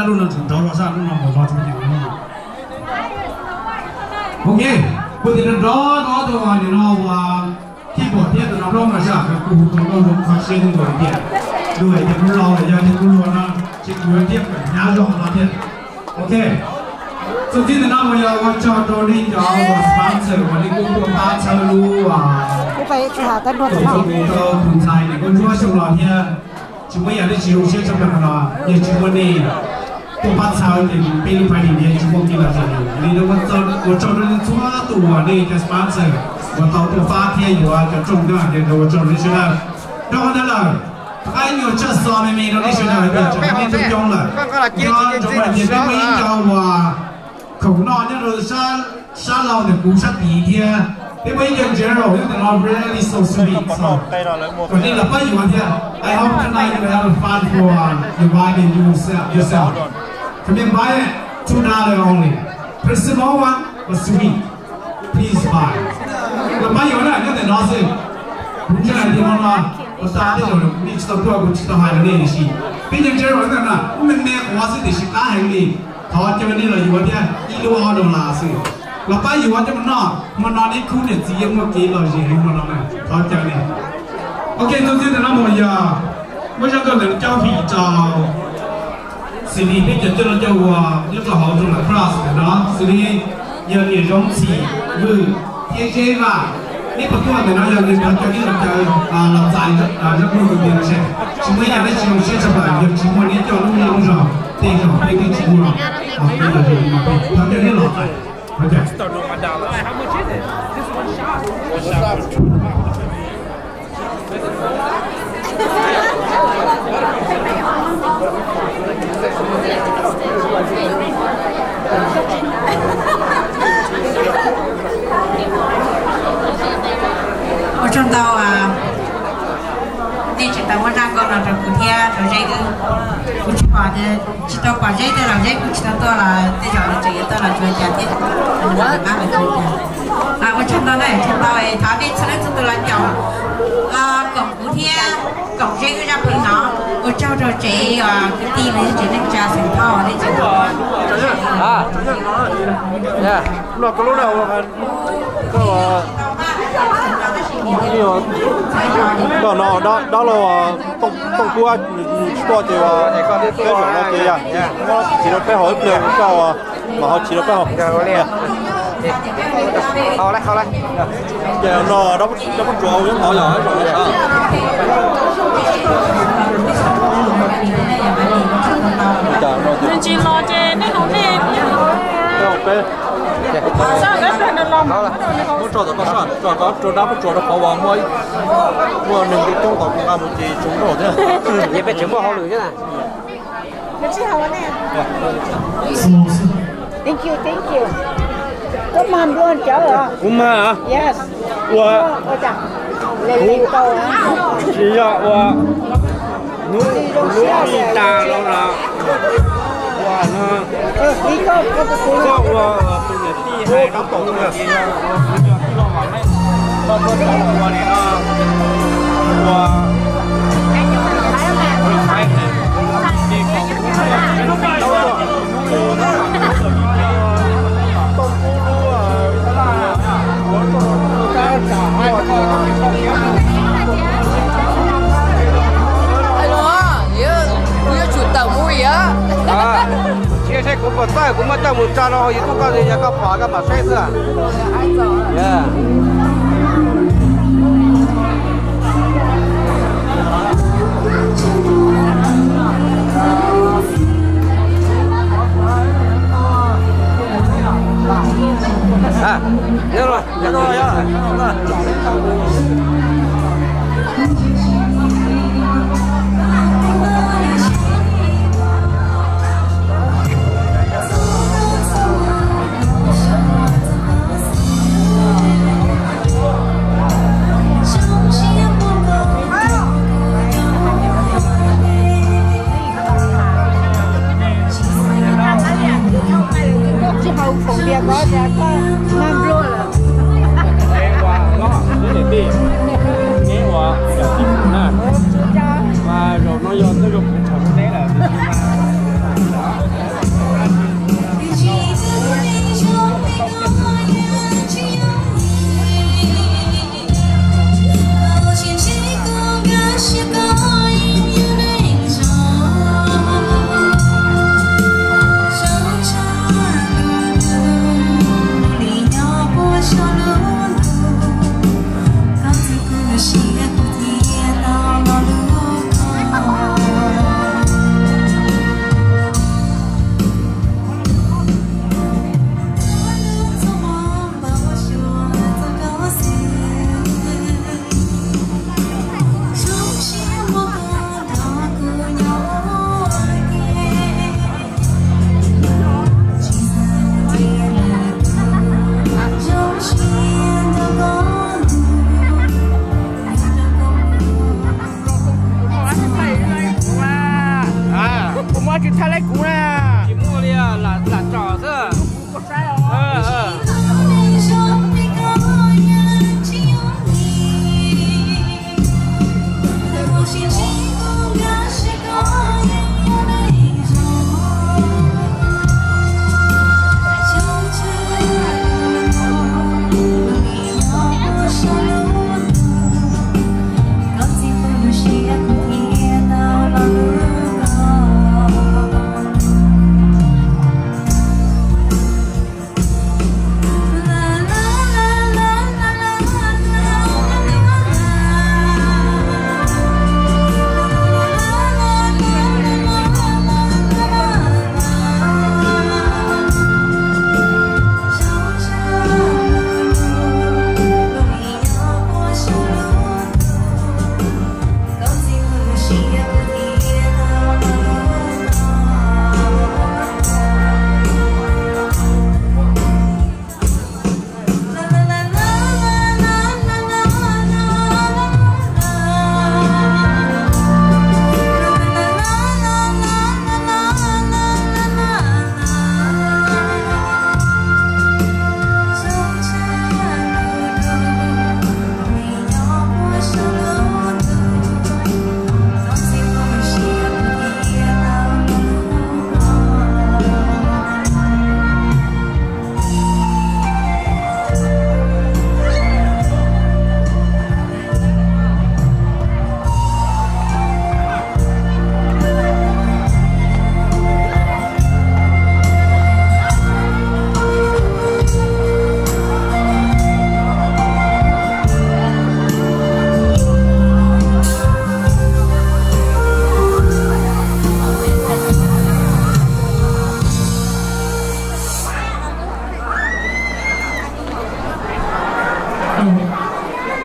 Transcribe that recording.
Lub no tseem nrov los sab lub no mus no tsis muaj nyiaj. Ok, kuv tig rov rov no tus nim no uas Thib Pom thiab tus no plaub mas sab kuv hu tau nkauj zoo kho siab nkaus tias, luag hais tias kuv laus lawm yog tias kuv luag no tsis kuv thiab hnyav zog no thiab. Ok, txuas txij ntawm no mus yog ua tsaug rau nej cov uas sponsor uas nej kuj tuaj pab txhawb lub tuam txo mus rau tus ntxhais nim no ntsuab xyoo los thiab. Tsis muaj ib yam dab tsi zoo siab tshaj plaws no, yog tsis muaj nej tuaj pab txhawb ces peb lub party no tsis muaj kev lom zem li. Yog li ntawd ua tsaug rau nej txhua tus uas nej cov sponsor uas tau tuaj pab thiab yuav cov rooj thiab ces ua tsaug rau nej sawv daws. Rau qhov ntawd lawm, rov qab ib nyuag tshaj xov me me rau nej sawv daws hais tias tseem muaj nej coob coob lawm. Nco ntsoov hais tias peb muaj ib co uas khoom noj nyob rau sab laug ntawm kuv sab tid thiab peb muaj ib co general nyob ntawm no really so sweet, so kom nej los pab yuav thiab. I hope tonight you have a fun for your vibe and yourself, yourself. Khov me buy two dollar only, pretty small one but sweet. Please buy. Los pab yuav na, nyob ntawm no xwb. Kuv ntseeg hais tias hmo no ua tag tej zaum nej tsis tau tuaj kuv tsis tau hais rau nej tiam sis peb cov general ntawm no me me quav xwb tiam sis qab heev li. Thov caw nej los yuav thiab, ib lub ob dollar xwb. Los pab yuav coj mus noj, hmo no neb khub niam txiv yeej muaj kev lom zem heev hmo no na, thov caw nej. Ok, txuas txij ntawm no mus yog muab zaj nkauj ntawm no coj fim rau xws li peb cov coj no coj ua nyob rau hauv zos Lacrosse ntawm no, xws li yog niam Zoov Txhim Vwm thiab Zeb Vaj, neb puas tuaj ntawm no yog nws thov caw neb los caw, los txais zaj nkauj tus tias no seb tsis muaj ib yam dab tsi zoo siab tshaj plaws yog tsis muaj neb coj lub zej lub zos tej zaum peb twb tsis muaj, peb los zoo no peb thov caw neb los txais. Ua tsaug ntau, nej tseem tau muab zaj nkauj no rau kuv thiab rau Zeb wb. Kuv tsis pom, tsis tau pom Zeb tej zaum Zeb kuj tsis tau tuaj los tej zaum nws tseem yuav tuaj los tsuas cas thiab. Ua tsaug ntau na, tsaug ntau, thov nej txhua leej txhua tus los caum, koom kuv thiab koom Zeb wb zaj phim no. Ua tsaug rau tsev kwv tij los yog tsev neej tsa Xeem Thoj nej tseem tau. Dab laug Tooj Kuab tsis tuaj ces peb zaum no ces yog tsis rau peb haus ib pliag, koj mam ho tsis rau peb haus. Ces no dab phub tsuas yog zaum no sav. Nws tsis los ces nej haus nej. Muab tso tom koj sab, tso koj rau dab phub tsuas rau qhov uas muaj, muaj neeg coob tom kuv nqa mus ces tsuas nkauj thiab. Peb tseem muaj hauj lwm thiab. Thank you, thank you. Koj mag npluag cawv os? Kuv mag? Yes. Ua, kuv tsis yog ua hnub hnub ib tas los na. Ua no, koj ua tus niam tij hais rau kuv tias yog kuv yog tij laug Vam Leej, koj tuaj caum ua li no, ua, ces kom kuv tuaj hnub hnub Hais los, kuv yuav tsum tawm mus yom. Tsis, seb kuv puas txawj, kuv muab coj mus tso rau YouTube koj, yog koj pom koj mam saib xwb. Koj tsis haus khoom diav ko tas koj mag npluag lawm. Neb ua, neb ua, zaum no yog tej zaum kuv tshav neb lawm. Nws